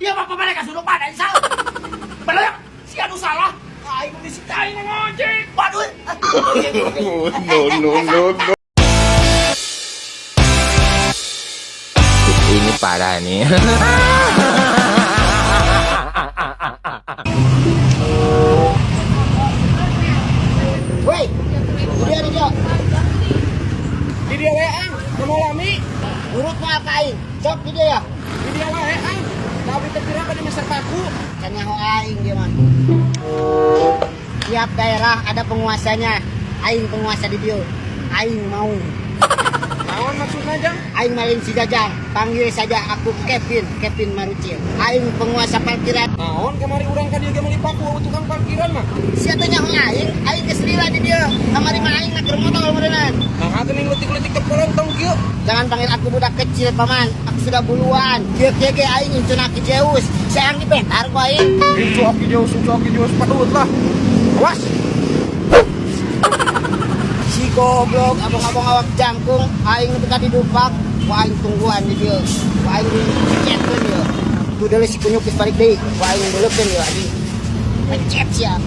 Dia mah pamane kasurupan aing salah. Bener si anu salah. Aing disita aing ngojek. Waduh. No, no, no, no. Ini parah nih. Woi, dia dia. Di dia we ang, mau lami. Nurut moal ka aing. Sok di dia ya. Di dia wae ang. Tapi teu kira ka di meser paku. Can nyaho aing dia mah. Tiap daerah ada penguasanya. Aing penguasa di dieu. Aing mau. Naon maksudna, Jang? Aing malin si Jajang. Panggil saja aku Kevin, Kevin Marucil. Aing penguasa parkiran. Naon kamari urang ka dieu ge meuli paku euweuh tukang parkiran mah. Sia teh nyaho aing, aing geus lila di dieu. Kamari mah aing nak motor meureunnan. Nah, geuning leutik-leutik teh polontong kieu. Jangan panggil aku budak kecil, paman. Aku sudah buluan. Kieu kieu ge aing incun aki Zeus. Sayang dibentar ku aing. Incu aki Zeus padut lah. Awas. Si goblok abang-abang awak jangkung aing nepi ka didupak ku aing tungguan di dieu. Ku aing dicetkeun ieu. Tuh deuleu si kunyuk geus balik deui. Ku aing beuleupkeun ieu anjing. Pencet sia.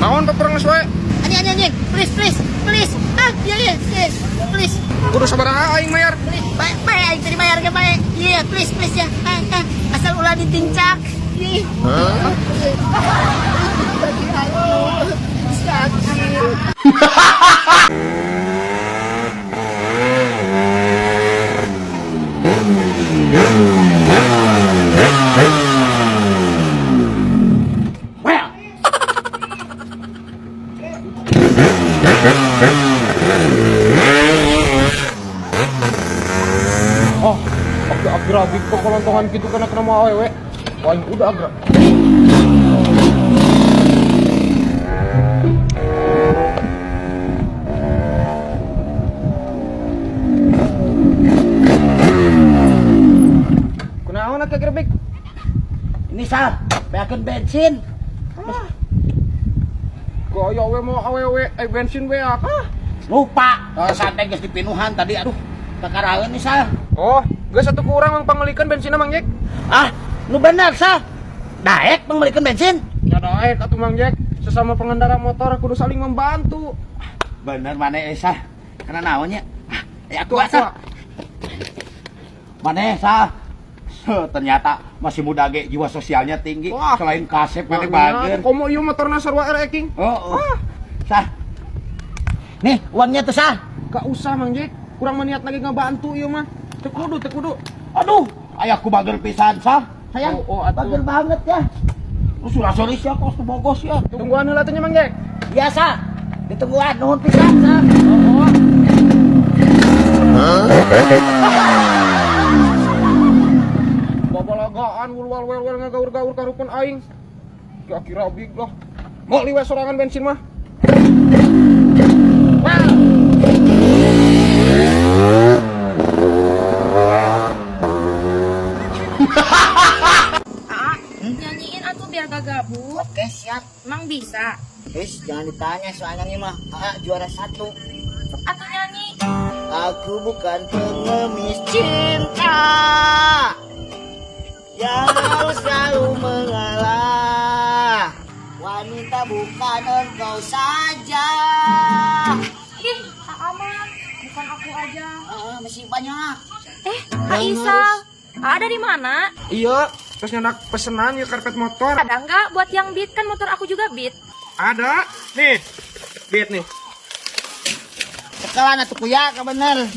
Naon peperenges wae? Anjing anjing anjing, please please please. Ah, iya iya, please please. Kudu sabaraha aing mayar? Please, bae bae aing tadi bayar ge bae. Iya, please please ya. Ah, ah. Asal ulah ditincak. Iya. Bagi aing. Sakit. Well. Oh, aki-aki rabi kok kolontongan gitu karena kena mau awewe. Wah, aing udah agra. Kunaon aki gerbek? Ini sal, beakeun bensin. Gaya we mau awewe, eh bensin we ah. Lupa, kalau sampai geus dipinuhan tadi aduh. Kakaraeun nih sal. Oh, geus satu kurang mang pangelikeun bensinna Mang Jack. Ah, nu bener sal. Daek pangmeulikeun bensin. Ya daek atuh Mang Jack, sesama pengendara motor kudu saling membantu. Bener mana sal. Karena naonnya? Ah, ya aku Tuh, sal. Mana sal? Ternyata masih muda ge jiwa sosialnya tinggi. Wah. Selain kasep mana bager. Komo ieu motorna sarua RX King. Oh, oh. Sah. Nih, uangnya tuh sah. Gak usah Mang Jack, kurang meniat lagi ngebantu ieu mah. Teu kudu, teu kudu. Aduh, ayahku bager pisan sah. Sayang, Oh, oh, atuh. bager banget ya. Lu surah sorry sih aku harus bogos ya. Tungguan heula teh nya Mang Jack. Biasa. Ditungguan nuhun pisan sah. Oh, oh. Babalagaan wul wel wel ngagaur-gaur karupun aing. Kira-kira big lah. Mau liwes sorangan bensin mah. Well. Ah, nyanyiin atuh biar gak gabut. Oke, siap. Emang bisa? Wis, jangan ditanya soalnya nih mah. Ah, juara satu. Atau nyanyi. Aku bukan pengemis cinta yang harus selalu mengalah. Wanita bukan engkau saja. Ih, aman. Bukan aku aja. Ah, masih banyak. Eh, Kak Isal. Ada di mana? Iya, terus nyandak pesenan ya karpet motor. Ada nggak buat yang Beat? Kan motor aku juga Beat. Ada. Nih. Beat nih. Sekelan atuh kuya ka bener.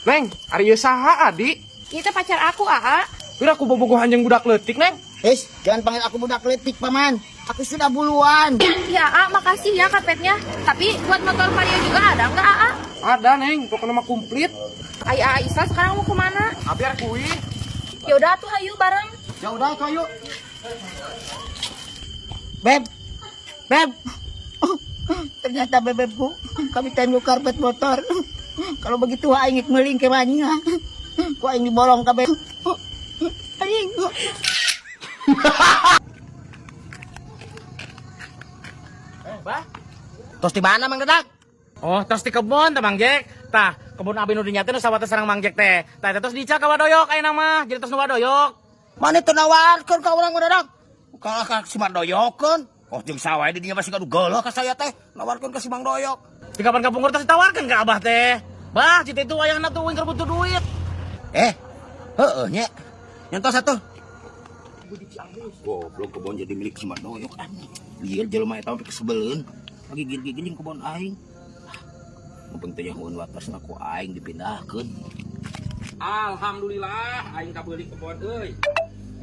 Neng, ari ieu saha adi? Itu pacar aku, Aa. Pira aku bobogohan jeung budak leutik, Neng. Wis, jangan panggil aku budak letik, paman. Aku sudah buluan. Ya, A, makasih ya karpetnya. Tapi buat motor Vario juga ada nggak, Aa? Ada, Neng. Pokoknya mah komplit. Ay, Aa Isal sekarang mau kemana? Abi arek kuy. Ya udah tuh, hayu bareng. Ya udah, tuh ayo. Beb. Beb. Ternyata bebebku kami tembok karpet motor. Kalau begitu aing meling ke mana? Ku aing diborong kabeh. Anjing. Bah. Tos di mana Mang Dadak? Oh, tos di kebon teh Mang Jack. Tah, Kebun abi nu dinya teh nu sawates sareng Mang Jack teh. Tah eta tos diical ka Wadoyok ayeuna mah, jadi tos nu Wadoyok. Mana teu nawarkeun ka urang Dadang? Kalah ka si Mang Doyokeun. Oh jeung sawah di dinya masih gaduh geuleuh ka saya teh. Nawarkeun ka si Mang Doyok. Di kapan kapungkur tos ditawarkeun ka Abah teh. Bah, cita itu wayahna tuh uing keur butuh duit. Eh, heeh nya. Nyentos atuh. Goblok kebon jadi milik si Mang Doyok anjing. Lieur jelema eta sampe kesebeleun. Lagi gigil jeung kebon aing. Nu penting nyahoeun watasna ku aing dipindahkeun. Alhamdulillah aing kabeuli kebon euy.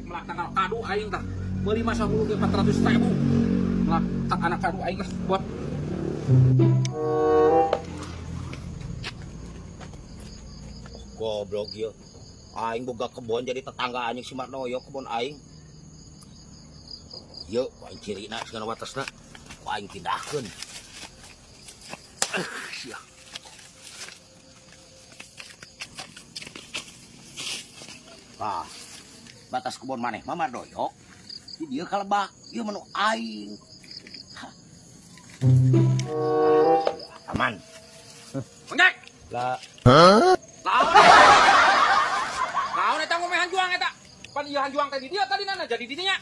Melak tanggal kadu aing tah. Meuli masa hulu ge 400.000. Melak tak anak kadu aing lah buat. Goblok ieu. Aing boga kebon jadi tetangga anjing si Mardoyo kebon aing. Yeuh, ku aing cirina segala watasna. Ku aing pindahkeun. Sia. Tah, batas kebon maneh mah Mardoyo. Di dieu kalebak, ieu mah nu aing. Hah. Aman. Mang Jack. Lah, Naon? Naon eta ngomeh hanjuang eta? Pan ieu hanjuang teh di dieu tadi nana jadi di dinya.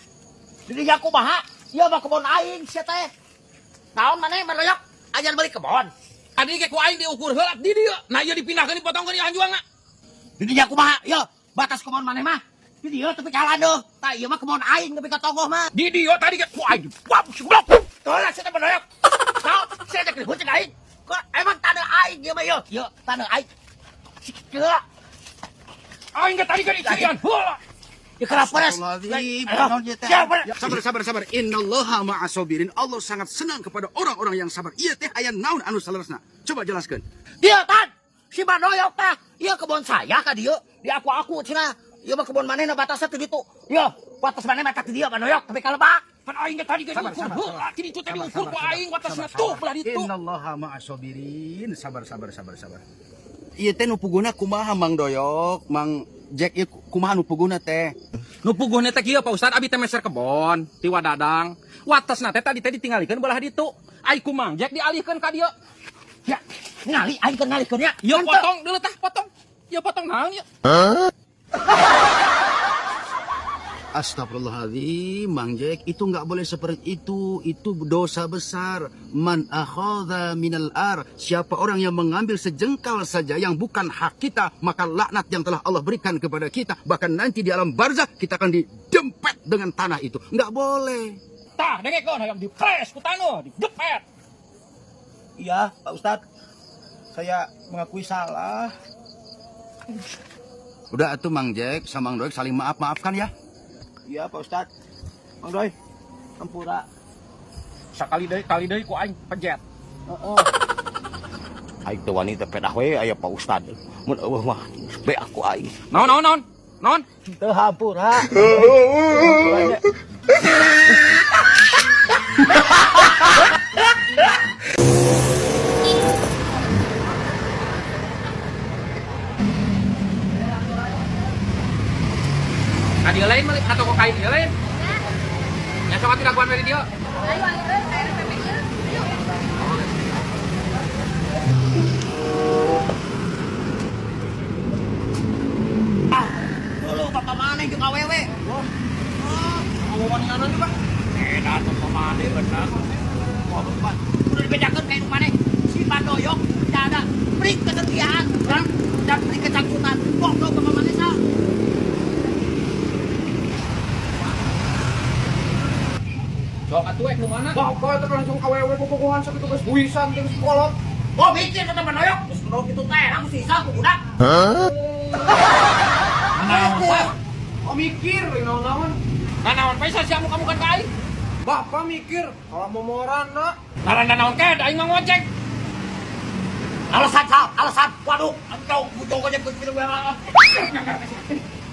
Di dinya kumaha? Ieu mah kebon aing sia teh. Naon maneh Mardoyok? Ajan beli kebon. Tadi ge ku aing diukur heula di dieu. Nah ieu dipindahkeun dipotongkeun ieu hanjuangna. Di dinya kumaha? Ieu batas kebon maneh mah. Di dieu tepi ka landeuh. Tah ieu mah kebon aing nepi ka tonggoh mah. Di dieu tadi ge ku aing wap goblok. Tuh lah sia teh Mardoyok. Naon sia teh ribut jeung aing? Kok emang tanah aing ieu mah ieu? Ieu tanah aing. Sieu. Aing ge tadi ge dicirian heula. Ieu kerap peres. Astagfirullahaladzim. Ayo, Naon ieu teh? siap, beres. Sabar, sabar, sabar. Innallaha ma'asobirin. Allah sangat senang kepada orang-orang yang sabar. Ieu teh aya naon anu saleresna? Coba jelaskan. Dieu tan. Si Mardoyok tah. Ieu kebon saya ka dieu. Di aku-aku cenah. Ieu mah kebon manehna batasna teh ditu. Ieu batas maneh mah teh dieu Mardoyok tepi ka lebak. Pan aing ge tadi ge Sabar, diukur sabar, heula. sabar. Di ditu teh Sabar, diukur sabar, ku aing sabar, watasna sabar, tuh sabar. belah ditu. Innallaha ma'asobirin. Sabar, sabar, sabar, sabar. Ieu teh nu puguna kumaha Mang Doyok, Mang Jack ieu kumaha nu puguna teh? Nu puguhna teh kieu Pak Ustad, abi teh meser kebon ti Wadadang. Watasna teh tadi teh ditinggalikeun belah ditu. Ai ku Mang Jack dialihkeun ka dieu. Ya, ngali aing keur ngalihkeun nya. Ieu potong deuleu tah, potong. Ieu potong naon ieu? Astagfirullahaladzim, Mang Jack, itu nggak boleh seperti itu. Itu dosa besar. Man akhadha minal ar. Siapa orang yang mengambil sejengkal saja yang bukan hak kita, maka laknat yang telah Allah berikan kepada kita, bahkan nanti di alam barzah kita akan didempet dengan tanah itu. Nggak boleh. Tah, dengekeun hayang dipres ku taneuh, didepet. Iya, Pak Ustad. Saya mengakui salah. Udah atuh Mang Jack sama Mang Doyok saling maaf-maafkan ya. Iya, Pak Ustad. Mang Doi, ampura. Sakali deui kali deui ku aing pejet. Aing teu wani teh pedah we aya Pak Ustad. Mun eueuh mah be aku aing. Naon naon naon? Naon? Teu hampura. Ka dieu lain meuli ka toko kain dieu lain. Ya sok atuh dagoan we di dieu. Ayo, ayo, ayo, RPP ieu. Yuk. Dulu bapak maneh jeung awewe. Ngomongin juga. Beda tuh maneh bener. Wah, bapak. Udah dibedakeun ka indung maneh. Si Mardoyok tidak ada beri kesetiaan dan beri kecangkutan. Goblok bapak maneh sah. Sok atuh ek nu mana? Bapak itu langsung awewe bobogohan sakitu geus buisan jeung sekolot. Oh mikir kata Mardoyok. Geus kudu kitu teh, aku sisa ku budak. Oh mikir, naon-naon. Nah naon paisa sia muka-muka ka aing. Bapak mikir kalau mau moran nak. Ngaranna naon ke, da aing mah ngojek. Alasan sal, alasan. Waduh, engkau butuh aja ke pintu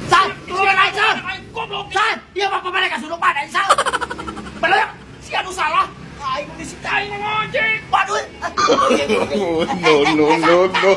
Sal, turun aing sal. Goblok. Sal, dia bapak maneh kasurupan aing sal. Mardoyok, si anu salah. Aing disita. Aing mah ngojek. Waduh. No, no, no, no.